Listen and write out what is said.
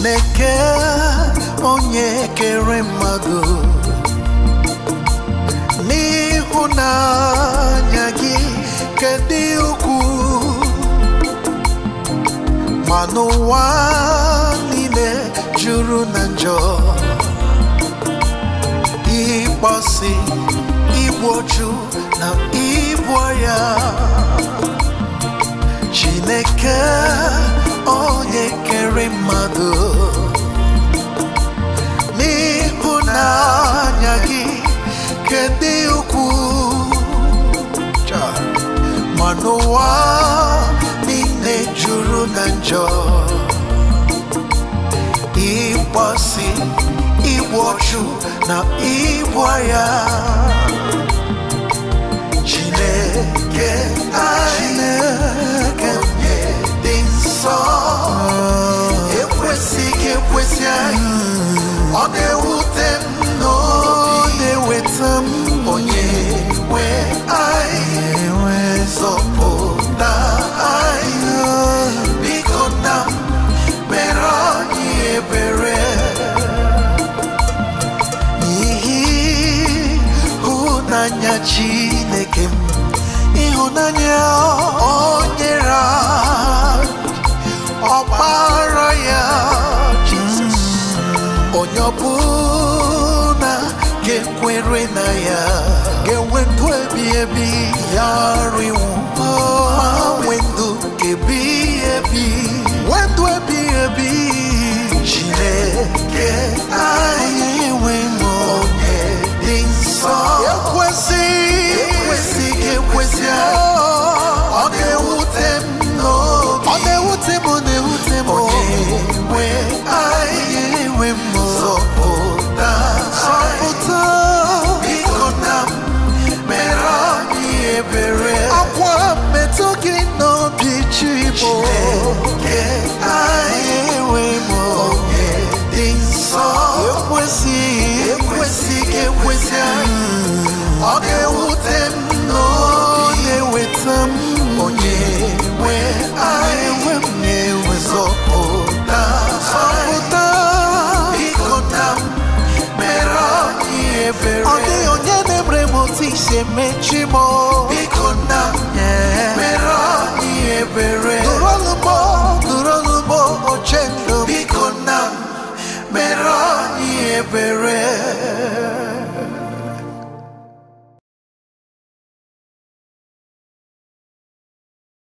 Chineke onye kere mmadụ, n'ịhụnanya gị kedị ukwuu, ma n'ụwa niile juru na njọ, ịkpọsị, igbu ọchụ na igbu ya. Chineke onye kere mmadụ, n'ịhụnanya gị kedị ukwuu, ma n'ụwa niile juru na njọ, ịkpọsị, igbu ọchụ na igbu ya. Chineke anyị, onye dị nsọ, ekwesịghị ekwesị anyị, ọ na-ewute m n'obi, na-eweta m, onye nwe anyị, zọpụta anyị, biko nna m, mere anyị ebere. N'ihi ịhụnanya Chineke m, ịhụnanya o nyere anyị, ọkpara ya Jizọs, onye ọbụla ga-ekwere na ya ga-enwe ndụ ebi ebi, ya riwu ma nwee ndụ ebi ebi, nwee ndụ ebi ebi. Chineke anyị, enwe m onye dị nsọ, ekwesị ekwesịghị ekwesị, ọ na-ewute m n'obi, ọ na-ewute m, ọ na-ewute m, onye nwe anyị, enwe m, zọpụta, zọpụta, biko nna m, mere anyị ebere. Akwa metụ gị n'obi, Chimo. Chineke anyị, enwe m onye dị nsọ, ekwesịghị ekwesịghị ekwesị anyị, ọ na-ewute m n'obi, na-eweta m, onye nwe anyị, enwe m, na-enwe, zọpụta, zọpụta, biko nna m, mere anyị ebere. Ọ dịghị onye na-emere m otu isi emechi m. Biko nna m, mere anyị ebere. Nụrụ olu m, nụrụ olu m, oche ndụ. Biko nna m, mere anyị ebere.